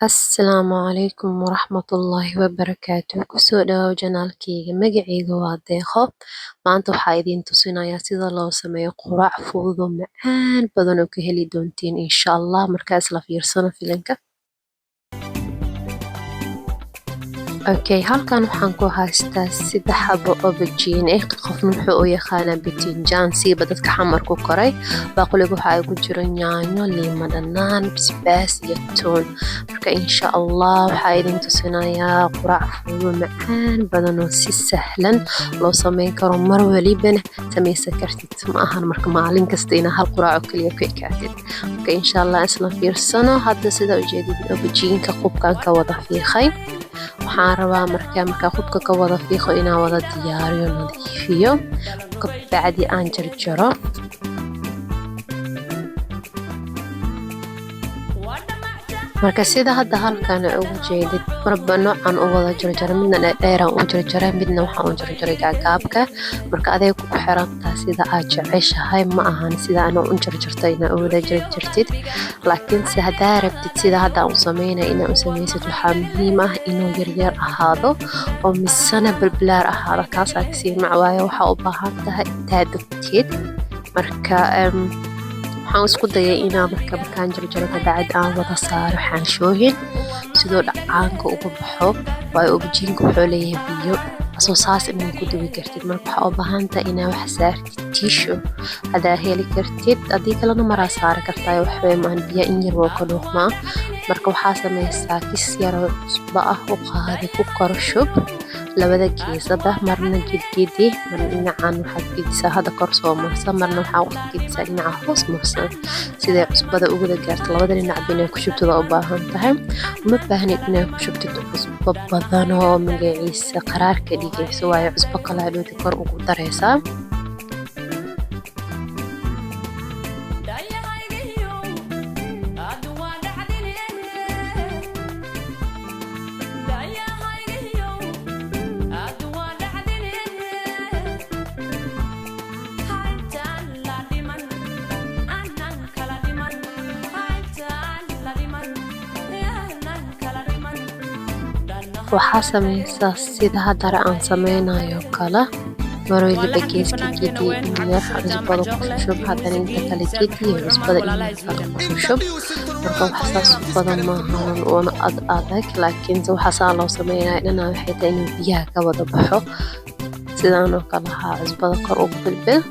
Asalaamu calaykum waraxmatullaahi wabarakaatuh. Kusoo dhawaw janaalkayga. Magacayga waa Deeqo. Maanta waxaa idiin tusinayaa sida loo sameeyo quraac fudud oo macaan badan oo ka heli doontiin insha Allah. Markaa isla fiirsano filimka. Okay, halkan waxaan ku haystaa saddex xabo aubergine ah. Qofna wuxuu u yaqaanaa bitinjaan, siiba dadka xamar ku koray. Baaquliga waxa ay ku jiro yaanyo, liima dhanaan, basbaas iyo toon. Marka insha Allah waxaa idin tusinayaa quraac fudud macaan badan oo si sahlan loo sameyn karo, mar walibana samaysan kartid. Ma ahan marka maalin kasta inaa hal quraac oo kaliya ku ekaatid. Marka insha Allah isla fiirsano. Hadda sida ujeedid aubergine-ka qubkan ka wada fiiqay. Waxaan rabaa markaa qubka ka wada fiiqo inaan wada diyaariyo, nadiifiyo, kabacdi aan jarjaro. Marka sida hadda halkan ugu jeedid, marba noocan u wada jarjaray, midna dheerdheeraan u jarjaray, midna waxaan u jarjaray gaagaabka. Marka adeeg ku xirantaa sida aad jeceshahay, ma ahan sida anaa u jarjartay inaa u wada jarjartid, laakiinse haddaa rabtid sida hadda aan u sameynaya inaa u samaysid, waxaa muhiim ah inuu yaryar ahaado oo misana balbalaar ahaado. Kaasaa kasii macwaayo waxaa u baahan tahay intaa dubteed. Marka waxaan isku dayay inaan markaan jarjaro kabacdi aan wada saaro xaanshooyin sidoo dhacaanka uga baxo, waayo aubergine-ka wuxuu leeyahay biyo asoo saas inaa ku duwi kartid. Marka waxaa u baahan tahay inaa wax saartid tissue hadaa heli kartid, haddii kalena maraa saari kartaa, waxbay maahan, biyo in yar waa ka dhuuqmaa. Marka waxaa sameysaa kis yaroo cusbo ah u qaadi, ku kor shub labada geesaba, marna gedgedi, marna dhinacan waxaad gedisaa hadda kor soo marsan, marna waxaa u gedisaa dhinaca hoos marsan, siday cusbada ugu wada gaarto labada dhinacba. Inaa ku shubtid waa u baahan tahay. Uma baahnid inaa ku shubtid cusbo badan oo magaciisa qaraarka dhigayso, waayo cusbo kale hadhowti kor ugu daraysaa. Waxaa sameysaa sida haddara aan sameynayo kale, mar waliba geeska gedi in yar, cusbada ku shub, haddana inta kale gedi, cusbada in yar kale ku shub. Marka wax saas u badan maahan oona ad adag, laakiinse waxa saa loo sameynaya dhanaa waxay tahay inuu biyaha ka wada baxo. Sidaan oo kale ahaa cusbada kor ugu bilbil.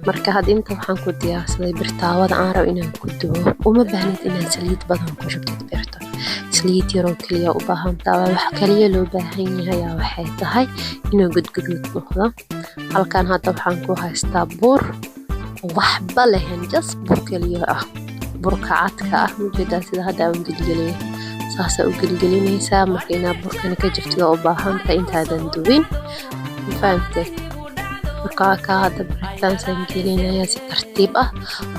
Marka hadda inta waxaan ku diyaarsaday birtaawada aan rabo inaan ku dubo. Uma baahnid inaad saliid badan ku shubtid birta, saliid yaroo kaliya u baahan tahay. Wax kaliya loo baahan yahay ayaa waxay tahay inuu gudguduud noqdo. Halkan hadda waxaan ku haystaa bur waxba lahayn, just bur kaliya ah, burka cadka ah. Mujeedaa sida hadda aan u gelgeliyay, saasaa u gelgelinaysaa. Marka inaad burkana ka jirtid oo u baahan tahay intaadan dubin, ma fahamtay? Marka kaa hadda baritaansan gelinaya si tartiib ah.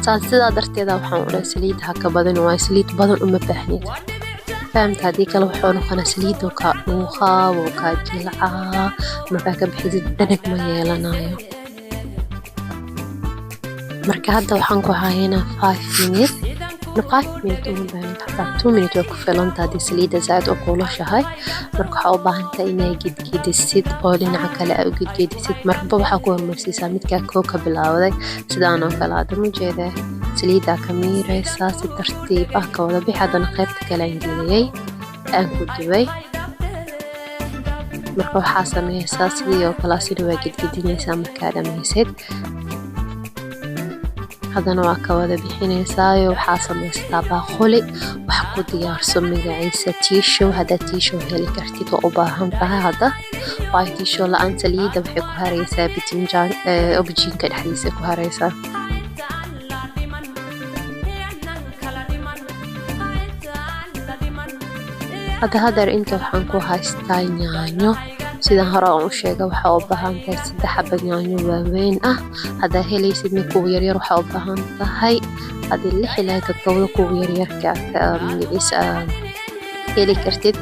Saas sidaa darteeda waxaan u dhahay saliid ha ka badan, waayo saliid badan uma baahnid, fahamta? Haddii kale wuxuu noqonaa saliidoo kaa dhuuqaa, wuu kaa jilcaa, markaa ka bixisid danag ma yeelanayo. Marka hadda waxaan ku haynaa 5 minute. 5 minute uma baahnid, xataa 2 minute way ku filantahay haddii saliidda zaaid u kulushahay. Marka waxaa u baahan tahay inaa gedgedisid oo dhinaca kale aa u gedgedisid. Marba waxaa ku hormarsiisaa midkaa koo ka bilaawday, sidaan oo kale. Hadda ma jeedaa, saliiddaa ka miiraysaa, si tartiib ah ka wada bixi. Haddana qaybta kale aan geliyey, aan ku dubay. Marka waxaa sameysaa sidii oo kale, asina waa gedgedinaysaa. Markaa dhammaysid haddana waa ka wada bixinaysaayo. Waxaa samaystaa baaquli, wax ku diyaarso magaciisa tissue haddaad tissue heli kartid, waa u baahan tahay hadda, waayo tissue la-aan saliidda waxay ku haraysaa bitinjaan aubergine-ka dhexdiisa ku haraysaa. Hadda hadeer inta waxaan ku haystaa yaanyo. Sidaan hore aan u sheegay, waxaa u baahan tahay saddex xabo yaanyo waaweyn ah. Haddaa helaysidna kuwa yaryar, waxaa u baahan tahay haddii 6 ilaa 7 kuwa yaryarka magaciisa heli kartid.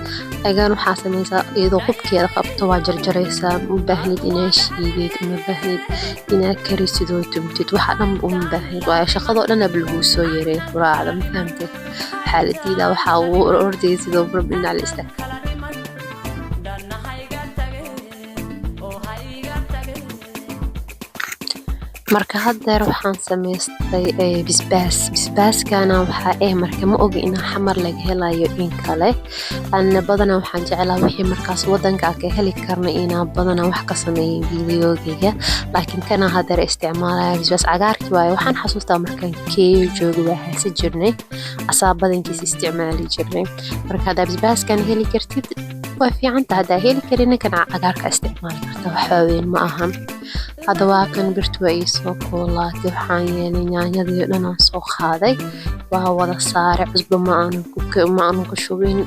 Ayagana waxaa sameysaa iyadoo qubkeeda qabto waa jarjaraysaa. Uma baahnid inaa shiidid, uma baahnid inaa karisid oo tumtid, waxa dhan uma baahnid, waayo shaqadoo dhan aba laguu soo yareeyay quraacda, ma fahamtay? Waxaa la diidaa waxaa uu ordayay sidoo marba dhinac la istaag. Marka haddeer waxaan samaystay bisbaas. Bisbaaskana waxaa marka ma ogi inaa xamar laga helayo in kale. Ana badanaa waxaan jeclaa wixii markaas wadanka aan ka heli karno inaa badanaa wax ka sameeyo videogeyga, laakiin kana haddeer isticmaalaya bisbaas cagaarki waaye. Waxaan xasuustaa markaan Keeyo joogo waa haysan jirnay, asaa badankiis isticmaali jirnay. Marka haddaa bisbaaskan heli kartid waa fiicanta, haddaa heli karin kan cagaarka isticmaali karta, wax waaweyn ma ahan. Hadda waa kan birtu waa ii soo kululaatay. Waxaan yeelay yaanyadii oo dhan aan soo qaaday, waa wada saaray. Cusbo ma aanan ku shubin,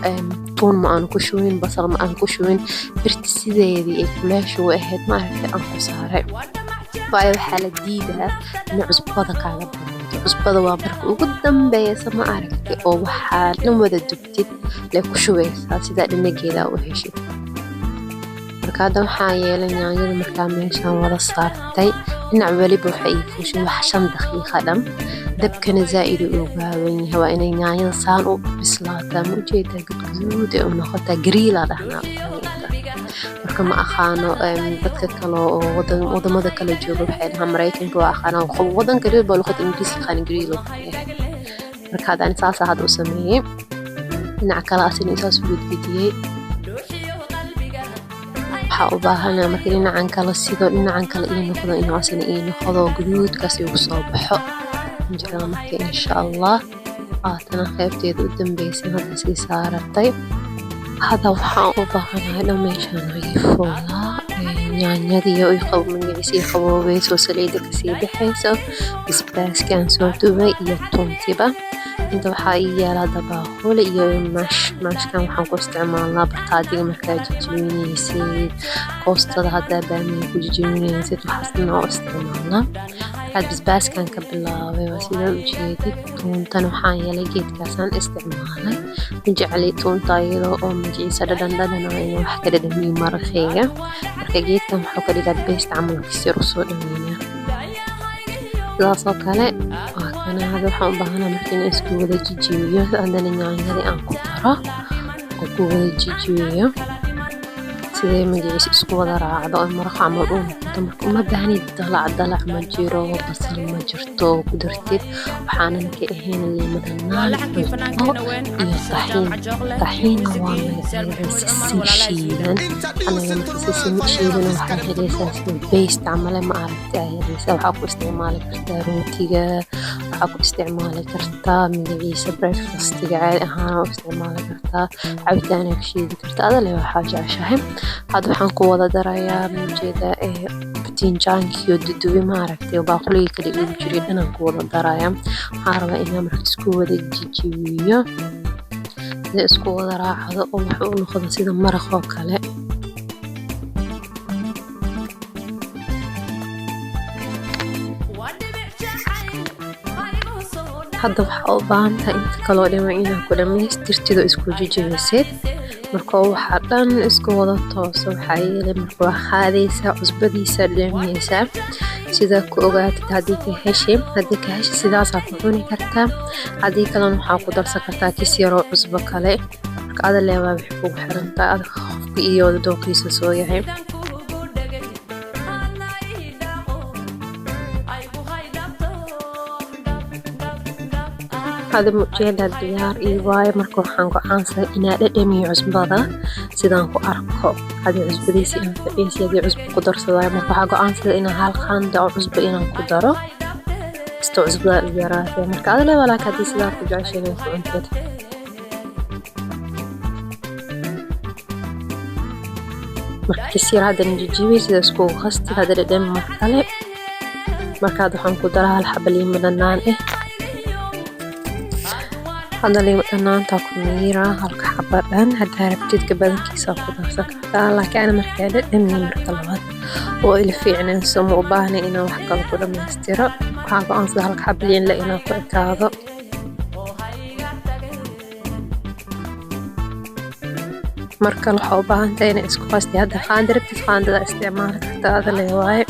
tuun ma aanan ku shubin, basal ma aanan ku shubin. Birta sideedii ay kuleesha u ahayd ma aragtay aan ku saaray, waayo waxaa la diidaa in cusbada kaaga badnaato. Cusbada waa marka ugu dambeysa ma aragtay oo waxaa dhan wada dubtid lee ku shubaysaa sidaa dhinageeda u heshid. Marka hadda waxaa yeelay yaanyada markaa meeshaan wada saartay, dhinac waliba waxa ii fuushay wax 5 daqiiqa dhan. Dabkana zaa'id uu gaaban yahay, waa inay yaanyada saan u bislaataa. Ma ujeedaa gudguduud ay u noqotaa, grill aa dhahnaa. Marka ma aqaano dadka kale oo wadamada kale jooga waxay dhahaan. Maraykanka waa aqaanaa, wadanka reer baa luqada Ingiriiska yaqaan grill oo kale yahay. Marka hadda ani saasaa hadda u sameeyey, dhinaca kale asina saas u gedgediyey. Waxaa u baahanaa marka dhinacan kale sidoo dhinacan kale ii noqdo inuu asina ii noqdo guduudkaas igu soo baxo jeclaa. Marka insha Allah haatana qaybteeda u dambeysay hadda sii saaratay. Hadda waxaan u baahanahay dhan meeshaan ii fuulaa yaanyadii oo magaciisa ii qaboobayso, saliidda kasii baxayso, basbaaskii aan soo dubay iyo tuuntiba. Inta waxaa ii yaala dabaaquli iyo mash. Mashkan waxaan ku isticmaalnaa bataadiga markaa jajabinaysid, koostada haddaa baamiya ku jajabinaysid, waxaas dhan oo isticmaalnaa. Markaad basbaaskan ka bilaabay waa sidaa ujeedid. Tuuntan waxaan yeelay geedkaasaan isticmaalay. Ma jecli tuunta iyadoo oo magaciisa dhadhan dhadhan ah inuu wax ka dhadhamiyo maraqeyga. Marka geedkan wuxuu ka dhigaa best camalkiisa yar usoo dhameynaa. Sidaas oo kale waa kana. Hadda waxaan u baahanaa marka inaan isku wada jijibiyo, haddana yaanyadii aan ku daro oo ku wada jijibiyo sidee magaciisa isku wada raacdo oo maraq camal u noqoto. Marka uma baahnid dalac dalac ma jiro, basal ma jirto oo ku dartid, waxaanan ka ahayn liima dhanaan, cusbo iyo taxiin. Taxiinna waa magaceeda sisin shiidan. Anaga marka sisin shiidan waxaa helaysaa sida paste camale ma aragtay aa helaysaa. Waxaa ku isticmaali kartaa rootiga, waxaa ku isticmaali kartaa magaciisa breakfastiga caadi ahaan u isticmaali kartaa, cabitaanaa ka shiidi kartaa, adale waxaa jeceshahay. Hadda waxaan ku wada darayaa ujeeda batinjaankiyo dudubi ma aragtay oo baaquligii kale iigu jiray dhanaan ku wada daraya. Waxaan rabaa inaan marka isku wada jijibiyo sida isku wada raacdo oo wax u noqdo sida maraq oo kale. Hadda waxaa u baahan tahay inta kaloo dhiman inaad ku dhamaystirtid oo isku jijibisid. Marka waxaa dhan isku wada tooso waxaa yeelay marka waa qaadaysaa, cusbadiisa dhamaysaa sida ku ogaatid haddii ka heshay. Haddii ka heshay sidaasaa ku cuni kartaa, haddii kalena waxaa ku darsan kartaa kis yaroo cusbo kale. Marka ada leewaa waxay kugu xiran tahay adiga qofka iyo dooqiisa soo yahay. Hada mujeeda diyaar ii waaye. Marka waxaan go'aansaday inaa dhadhamiyo cusbada sidaan ku arko, hadii cusbadiisa anfaceysa, hadii cusbo ku darsadayo. Marka waxaa go'aansaday inaan hal qaando oo cusbo inaan ku daro kastoo cusbada u yaraatay. Marka ada leewaa laakiin haddii sidaa ku jeceshay inay ku cunteed. Marka kis yar haddana jijibiyey sida iskugu qastid, hadda dhadhami mar kale. Markaad waxaan ku daraa hal xaba liima dhanaan ah. Hadda liima dhanaanta ku miiraa halka xaba dhan. Haddaa rabtid ka badankiisa ku darsan kartaa, laakiin ana markaa dhadhamiyo marka labaad oo ila fiicnayso ma u baahna inaan wax kale ku dhamaystiro. Waxaan go'aansaday halka xaba liin le inaan ku ekaado. Mar kale waxaa u baahan tahay inaa isku qastid. Hadda qaando rabtid qaandada isticmaali kartaa, ada le waaye.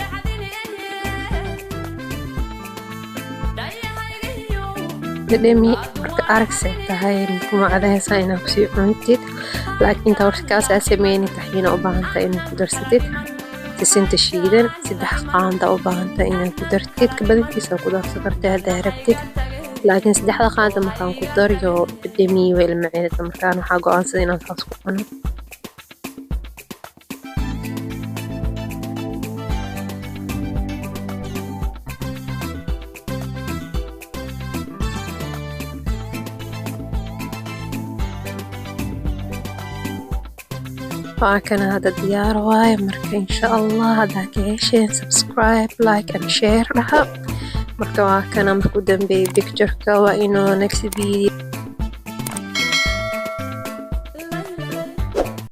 Dhadhami. Marka aragsay tahay kuma cadaysaa inaad kusii cuntid, laakiin inta warkaas aa sameynin, taxiina u baahantahay inaad ku darsatid. Sisinta shiidan 3 qaanda u baahantahay inaad ku dartid. Ka badankiisa ku darsan kartaa haddaa rabtid, laakiin 3-da qaanda markaan ku daryo dhadhamiye way ilmaceeda. Markaan waxaa go'aansaday inaan saas ku cuno. Waa kana, hadda diyaar waaye. Marka insha Allah haddaa ka hesheen, subscribe, like and share dhaha. Marka waa kana marka u dambeeyay picture-ka. Waa inoo next video.